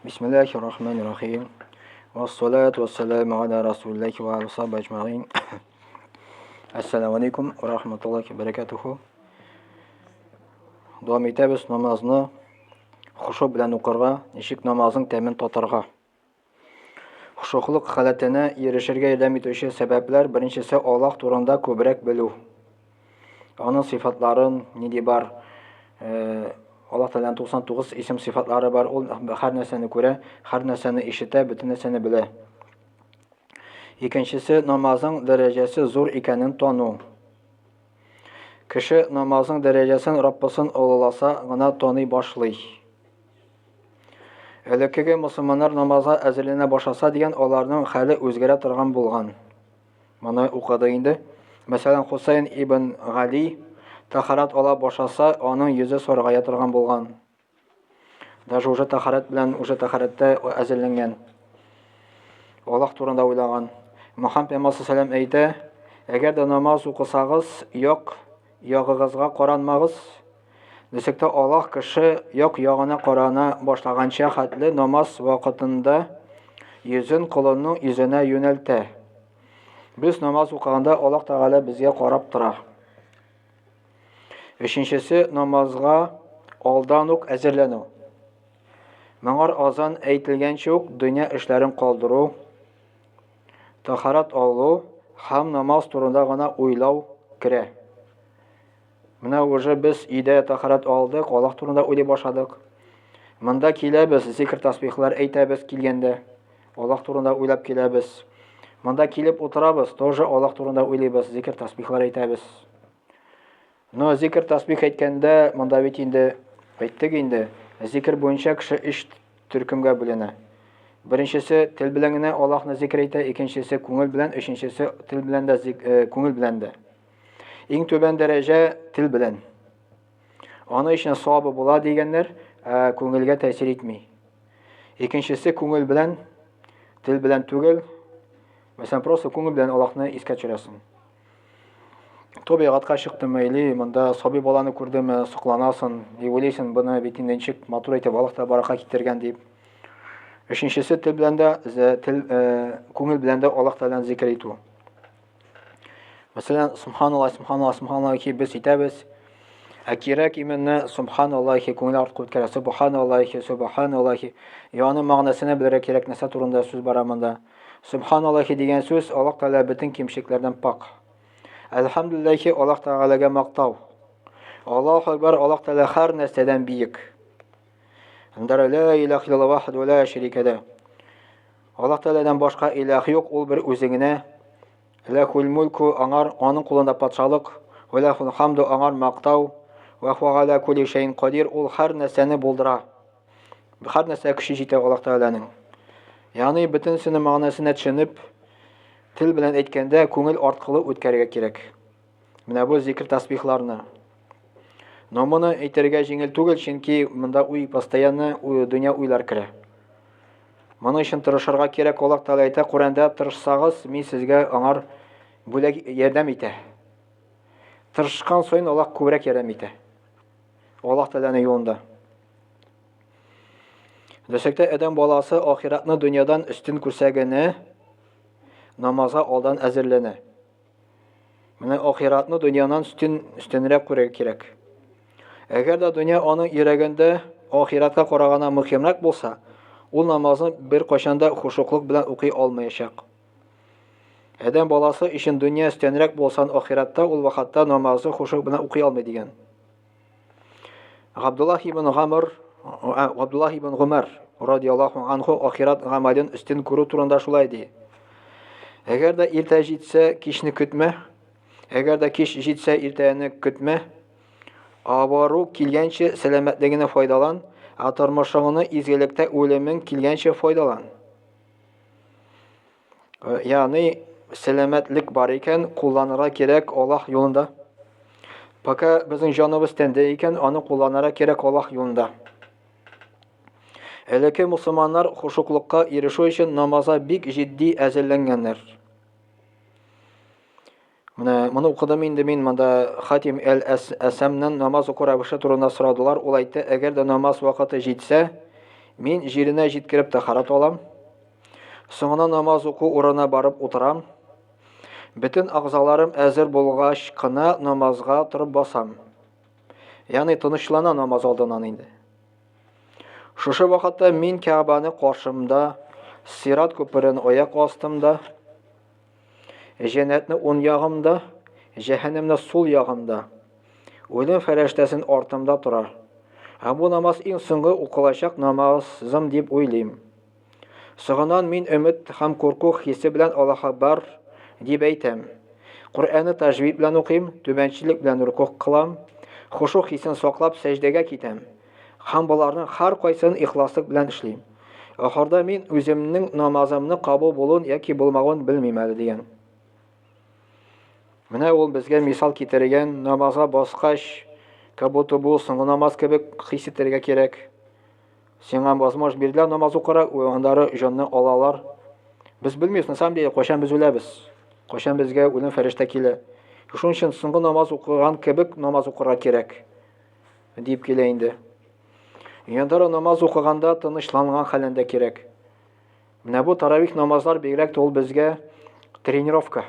Бисмиллахи рахмани рахим. Вассалату вассаламу аля расулиллахи ва аля сахби аджмаин. Ассаламу алейкум ва рахматуллахи ва баракатуху. Дәвам итәбез намазны хушу белән укырга, ничек намазның тәмен татырга. Хошуклык халәтенә ирешергә ярдәм итүче сәбәпләр беренчесе Аллаһ турында күбрәк белү. Аның сыйфатларын нинди бар? Э, Аллаһ Тәгаләнең 99 исем сыйфатлары бар. Ул һәр нәрсәне күрә, һәр нәрсәне ишетә, бөтен нәрсәне белә. Икенчесе намазның дәрәҗәсе зур икәнен тану. Кеше намазның дәрәҗәсен Раббысын олыласа гына таный башлый. Элеккеге мусульманнар намазга әзерләнә башласа дигән, аларның хәле үзгәрә торган булган. Моны укыды инде. Мәсәлән, Хусейн ибн Гали тахарат ала башласа, аның йөзе саргая торган булган. Даже уже тахарат белән уже тахараттә әзерләнгән. Аллаһ турында уйлаган. Мөхәммәд пәйгамбәр саллаллаху әйтә, әгәр дә намаз укысагыз, як ягыгызга каранмагыз, Дисәк тә, Аллаһ кеше як-ягына карана башлаганча хәтле намаз вакытында йөзен колының йөзенә юнәлтә. Без намаз укыганда Аллаһ Тәгалә безгә карап тора. Өченчесе намазга алдан ук әзерләнү. Моңар азан әйтелгәнче үк дөнья эшләрен калдыру, тахарат алу һәм намаз турында гына уйлау керә. Менә уже без өйдә тахарат алдык, Аллаһ турында уйлый башладык. Монда киләбез, зикр тасбихлар әйтәбез килгәндә. Аллаһ турында уйлап киләбез. Монда килеп утырабыз, тоже Аллаһ турында уйлыйбыз, зикр тасбихлар әйтәбез. Но зикр тасбих әйткәндә, монда бит инде әйттек инде, зикр буенча кеше өч төркемгә бүленә. Беренчесе тел белән генә Аллаһны зикр әйтә, икенчесе күңел белән, өченчесе тел белән дә, э, күңел белән дә. Иң түбән дәрәҗә тел белән. Аны өчен савабы була дигәннәр, ә күңелгә тәэсир итми. Икенчесе күңел белән, тел белән түгел. Мәсәлән, просто күңел белән Аллаһны искә төшерәсең. Табигатька чыктымы или монда сабый баланы күрдеме, сокланасың, дип уйлыйсың, моны бит инде ничек матур итеп Аллаһ та барака китергән дип. Өченчесе тел белән дә, тел, э, күңел белән дә Аллаһ Тәгаләне зикер итү. Мәсәлән, субханаллах, субханаллах, субханаллахи без әйтәбез. Ә кирәк именно субханаллахи күңел арткы үткәрә. Субханаллахи, субханаллахи. И аның мәгънәсенә белергә кирәк, нәрсә турында сүз бара монда. Субханаллахи дигән сүз Аллаһ Тәгалә бөтен кимчелекләрдән пак. Әлхәмдүлилләхи Аллаһ Тәгаләгә мактау. Аллаһу акбар, Аллаһ Тәгалә һәр нәрсәдән биек. Ла илаһ иллаллаһ вахдаһу ла шәрикә ләһ. Аллаһ Тәгаләдән башка илаһ юк, ул бер үзе генә. Ләхул мульку, аңар, аның кулында патшалык, вә ләхул хамду, аңар мактау, вә хуа галя кулли шәйин кадир, ул һәр нәрсәне булдыра. Һәр нәрсәгә көче җитә Аллаһ Тәгаләнең. Ягъни бөтенесенең мәгънәсенә төшенеп, тел белән әйткәндә күңел арткылы үткәрергә кирәк. Менә бу зикр тасбихларны. Но моны әйтергә җиңел түгел, чөнки монда уй постоянно дөнья уйлар керә. Моның өчен тырышырга кирәк, Аллаһ Тәгалә әйтә, Коръәндә тырышсагыз, мин сезгә аңар бүләк ярдәм итә. Тырышкан саен Аллаһ күбрәк ярдәм итә. Аллаһ Тәгаләнең юлында. Дәсәктә адәм баласы ахиратны дөньядан өстен күрсә генә намазга алдан әзерләнә. Менә ахиратны дөньянан өстен, өстенрәк күрергә кирәк. Әгәр дә дөнья аның йөрәгендә ахиратка караганда мөһимрәк булса, ул намазны беркайчан да хушуклык белән укый алмаячак. Адәм баласы өчен дөнья өстенрәк булса, ахиратта ул вакытта намазны хушук белән укый алмый дигән. Габдуллах ибн Гамр, Габдуллах ибн Гумар радиаллаху анху ахират гамәлен өстен күрү турында шулай ди. Әгәр дә иртә җитсә, кичне көтмә. Әгәр дә кич җитсә, иртәне көтмә. Авыру килгәнче сәламәтлегеңне файдалан, ә тормышыңны изгелектә үлемең килгәнче файдалан. Э, ягъни сәламәтлек бар икән, кулланырга кирәк Аллаһ юлында. Пока безнең җаныбыз тәндә икән, аны кулланырга кирәк Аллаһ юлында. Элекке мусульманнар хушуклыкка ирешү өчен намазга бик җитди әзерләнгәннәр. Менә моны укыдым инде мин монда Хатим әл-Әсәмнән намаз уку рәвеше турында сорадылар. Ул әйтте, әгәр дә намаз вакыты җитсә, Мин җиренә җиткереп тәһарәт алам. Соңыннан намаз уку урынына барып утырам. Бөтен агъзаларым әзер булгач кына намазга торып басам. Ягъни тынычлана намаз алдыннан инде. Шушы вакытта мин Кәгъбәне каршымда, Сират күперен аяк астымда, Җәннәтне уң ягымда, җәһәннәмне сул ягымда. Үлем фәрештәсен артымда тора. Ә бу намаз иң соңгы укылачак намазым дип уйлыйм. Соңыннан мин өмет һәм курку хисе белән Аллаһ Акбар дип әйтәм. Коръәнне тәҗвид белән укыйм, түбәнчелек белән рукуг кылам, хушу хисен саклап сәҗдәгә китәм. Һәм боларның һәркайсын ихласлык белән эшлим. Ахырда мин үземнең намазымны кабул булуын яки булмавын белмим әле дигән. Менә ул безгә мисал китергән, намазга баскач, как будто бу соңгы намаз кебек хис итәргә кирәк. Сиңа возможность бирделәр намаз укырга, аннары җанны алалар. Без белмибез, на самом деле, кайчан без үләбез. Кайчан безгә үлем фәрештә килә. Шуның өчен соңгы намаз укыган кебек намаз укырга кирәк. Дип килә инде. Яндара намаз укыганда тынычланган хәлендә кирәк. Менә бу таравих намазлар бигрәк тә ул безгә тренировка.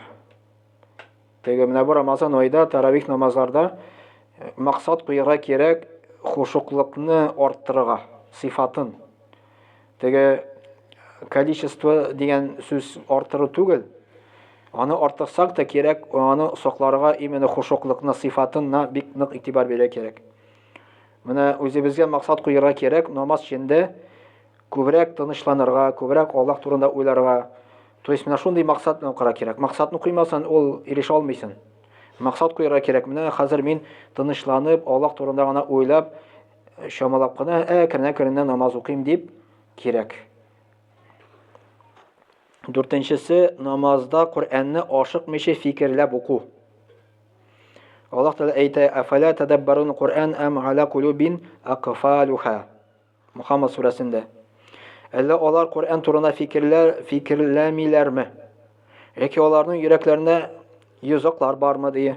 Теге менә бу Рамазан айда таравих намазларда э, максат куярга кирәк хушуклыкны арттырырга, сыйфатын. Теге количество дигән сүз арттыру түгел. Аны арттырсак та кирәк, аны сакларга именно хушуклыкны сыйфатына бик нык игътибар бирергә кирәк. Менә үзебезгә максат куярга кирәк, намаз эчендә күбрәк тынычланырга, күбрәк Аллаһ турында уйларга. То есть менә шундый максат белән укырга кирәк. Максатны куймасаң, ул ирешә алмыйсың. Максат куярга кирәк. Менә хәзер мин тынычланып, Аллаһ турында гына уйлап, чамалап кына, әкренә-әкренә намаз укыйм дип кирәк. Дүртенчесе, намазда Коръәнне ашыкмыйча фикерләп уку. Аллаһ Тәгалә әйтә: "Афала тадаббарун Коръән ам аля кулубин акфалуха." Мухаммад сүрәсендә. Әллә алар Коръән турында фикерләр фикерләмиләрме? Яки аларның йөрәкләренә йозаклар бармы дие?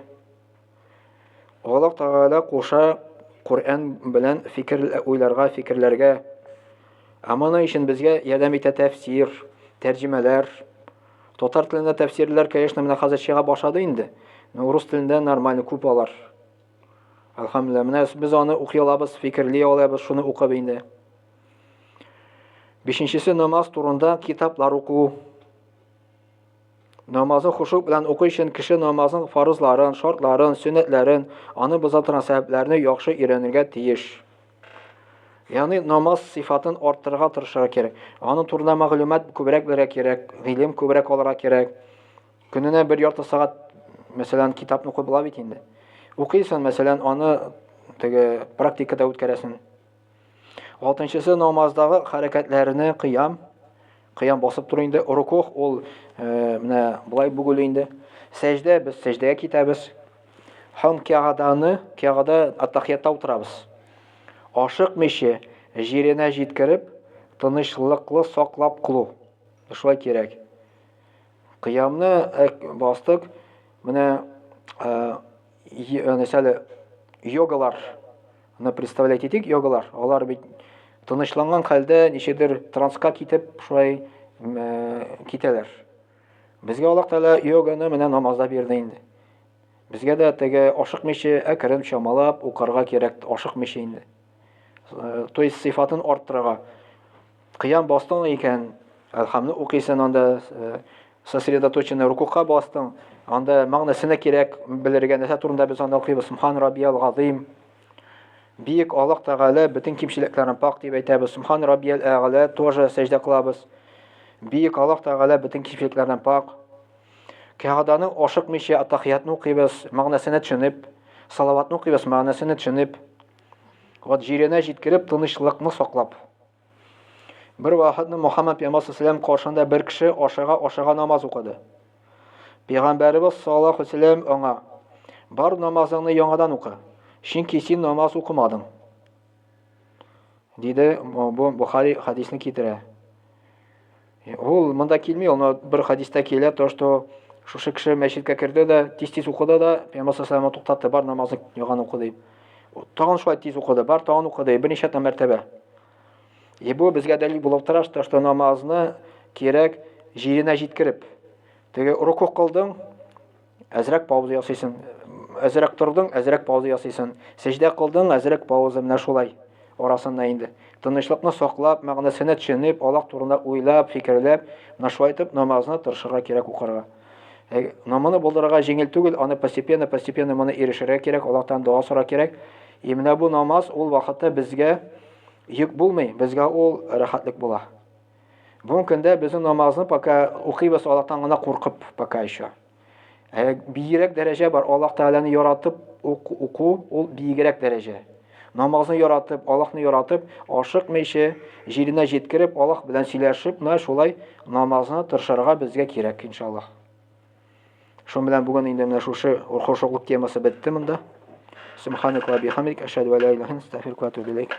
Аллаһ Тәгалә куша Коръән белән фикер уйларга, фикерләргә. Ә моның өчен безгә ярдәм итә тәфсир, тәрҗемәләр. Татар телендә тәфсирләр, конечно, менә хәзер чыга башлады инде. Но рус телендә нормально күп алар. Әлхәмдүлилләһ, менә без аны укый алабыз, фикерли алабыз, шуны укып инде. Бишенчесе намаз турында китаплар уку. Намазын хушук белән уку өчен кеше намазның фарызларын, шартларын, сөннәтләрен, аны боза торган сәбәпләрне яхшы өйрәнергә тиеш. Ягъни намаз сыйфатын арттырырга тырышырга кирәк. Аның турында мәгълүмат күбрәк белергә кирәк, гыйлем күбрәк алырга кирәк. Көненә бер ярты сәгать, мәсәлән, китапны укып була бит инде. Укыйсың, мәсәлән, аны теге практикада үткәрәсең. Алтынчысы намаздагы хәрәкәтләрне кыям. Кыям басып тору инде. Рукух ул э, менә болай бүгелү инде. Сәҗдә без сәҗдәгә китәбез. Һәм кягаданы, кягада аттахиятта утырабыз. Ашыкмыйча җиренә җиткереп, тынычлыклы саклап кылу. Шулай кирәк. Кыямны э, бастык. Менә э, нәрсәле йогалар Аны представлять итик, йогалар. Алар бит тынычланган хәлдә ничектер транска китеп шулай китәләр. Безгә Аллаһ Тәгалә йоганы менә намазда бирде инде. Безгә дә теге ашыкмыйча, әкрен чамалап укырга кирәк, ашыкмыйча инде. Э, то есть сыйфатын арттырырга. Кыям бастың икән, әлхамны укыйсың анда, э, сосредоточенный рукука бастың, анда мәгънәсенә кирәк белергә, нәрсә турында без анда укыйбыз. Субхан раббиял газыйм. Бөек Аллаһ Тәгалә бөтен кимчелекләрен пак дип әйтәбез. Субхан раббиял әгълә тоже сәҗдә кылабыз. Бөек Аллаһ Тәгалә бөтен кимчелекләрдән пак. Кәгъданы ашыкмыйча аттахиятны укыйбыз, мәгънәсенә төшенеп, салаватны укыйбыз, мәгънәсенә төшенеп. Вот җиренә җиткереп, тынычлыкны саклап. Бер вакытны Мухаммад пәйгамбәр саллаллаху каршында бер кеше ашыга-ашыга намаз укыды. Пәйгамбәребез саллаллаху алейһи аңа: "Бар намазыңны яңадан укы, чөнки син намаз укымадың." Диде, бу Бухари хадисне китерә. Ул монда килми, ул бер хадистә килә, то что шушы кеше мәчеткә керде дә, тиз-тиз укыды да, Пәйгамбәр саллаллаху алейһи туктатты, бар намазны яңадан укы дип. Тагын шулай тиз укыды, бар тагын укыды, берничә мәртәбә. И бу безгә дәлил булып тора, что, что намазны кирәк җиренә җиткереп. Теге руку кылдың, әзрәк пауза ясыйсың. Әзрәк тордың, әзрәк пауза ясыйсың. Сәҗдә кылдың, әзрәк пауза, менә шулай арасында инде. Тынычлыкны саклап, мәгънәсенә төшенеп, Аллаһ турында уйлап, фикерләп, менә шулай итеп намазны тырышырга кирәк укырга. Э, но моны булдырырга җиңел түгел, аны постепенно, постепенно моны ирешергә кирәк, Аллаһтан дога сорарга кирәк. И менә бу намаз ул вакытта безгә йөк булмый, безгә ул рәхәтлек була. Бүгенге көндә безнең намазны пока укыйбыз Аллаһтан гына куркып пока еще. Ә биегрәк дәрәҗә бар, Аллаһ Тәгаләне яратып уку, ул биегрәк дәрәҗә. Намазны яратып, Аллаһны яратып, ашыкмыйча, җиренә җиткереп, Аллаһ белән сөйләшеп, менә шулай намазны тырышырга безгә кирәк, иншаллаһ. Шуның белән бүген инде менә шушы хошуклык темасы бетте монда. Субханак ва бихамдик, ашһаду ла илаһа илля анта, астагфирука ва атубу илейк.